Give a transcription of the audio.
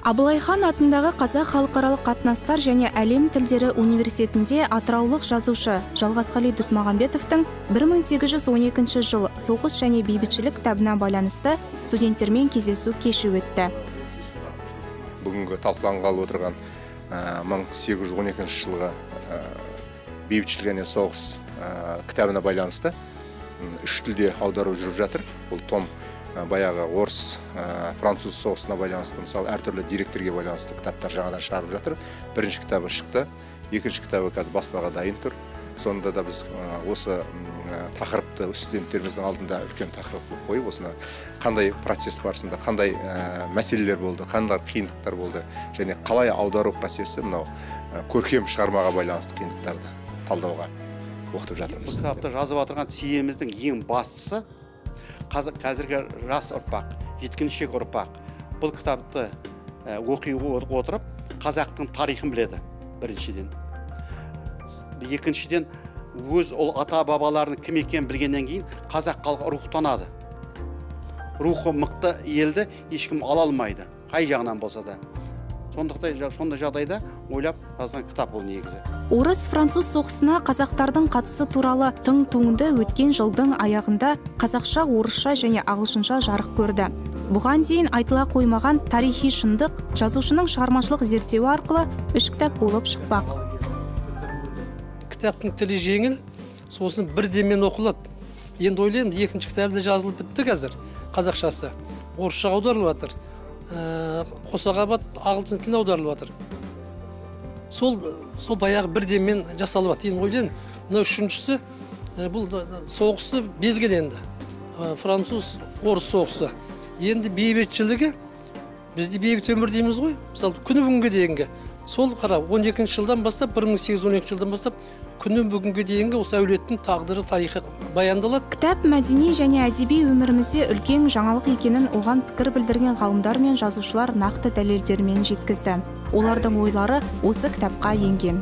Абылай хан атындағы Қазақ халықаралық қатынастар және әлем тілдері университетінде атыраулық жазушы Жалғасқали Дүтмағамбетовтің 1812 жыл соғыс және бейбітшілік кітабына байланысты студенттермен кездесу кеші өтті. Бүгінгі талқыланғалы отырған 1812 жылғы бейбітшілік және соғыс кітабына байланысты үш тілде аудару жүріп жатыр. Бұл том баяғы орыс, француз соғысына байланысты, мысалы, әртүрлі деректерге байланысты кітаптар жаңадан шығарып жатыр. Бірінші кітабы шықты, екінші кітабы қазір баспаға дайын тұр. Сонда да біз осы тақырыпты студенттеріміздің алдында үлкен тақырып қылып қойып, осыны қандай процесс барысында қандай мәселелер болды, қандай қиындықтар болды және қалай аудару процесі мынау көркем шығармаға байланысты қиындықтарды талдауға оқытып жатырмыз. Бұл кітапты жазып отырған себебіміздің ең бастысы қазіргі жас ұрпақ, жеткіншек ұрпақ бұл кітапты оқи отырып қазақтың тарихын біледі біріншіден. Екіншіден, өз ұл ата бабаларының кім екенін білгеннен кейін қазақ халқы рухтанады. Рухы мықты елді ешкім ала алмайды, қай жағынан болса да. Сондықтан сондай жағдайда ойлап жазған кітап бұл негізі. Орыс-француз соғысына қазақтардың қатысы туралы тың туынды өткен жылдың аяғында қазақша, орысша және ағылшынша жарық көрді. Бұған дейін айтыла қоймаған тарихи шындық жазушының шығармашылық зерттеуі арқылы үш кітап болып шықпақ. Кітаптың тілі жеңіл, сосын бірдемен оқылады. Енді ойлаймын, екінші кітабы да жазылып бітті қазір, қазақшасы. Орысшаға аударылып жатыр. Қосақабат ағылшын тіліне аударылып жатыр. Сол баяғы бірдемен жасалып жатыр. Енді ойлаймын, мына үшіншісі, бұл соғысы белгіленді. Француз орыс соғысы. Енді бейбітшілігі, бізде бейбіт өмір дейміз ғой, мысалы, күні бүгінге дейінгі. Сол қара, 12 жылдан бастап, 1812 жылдан бастап, күні бүгінге дейінгі осы әулеттің тағдыры, тарихы баяндалады. Кітап мәдени және әдеби өмірімізде үлкен жаңалық екенін оған пікір білдірген ғалымдар мен жазушылар нақты дәлелдермен жеткізді. Олардың ойлары осы кітапқа енген.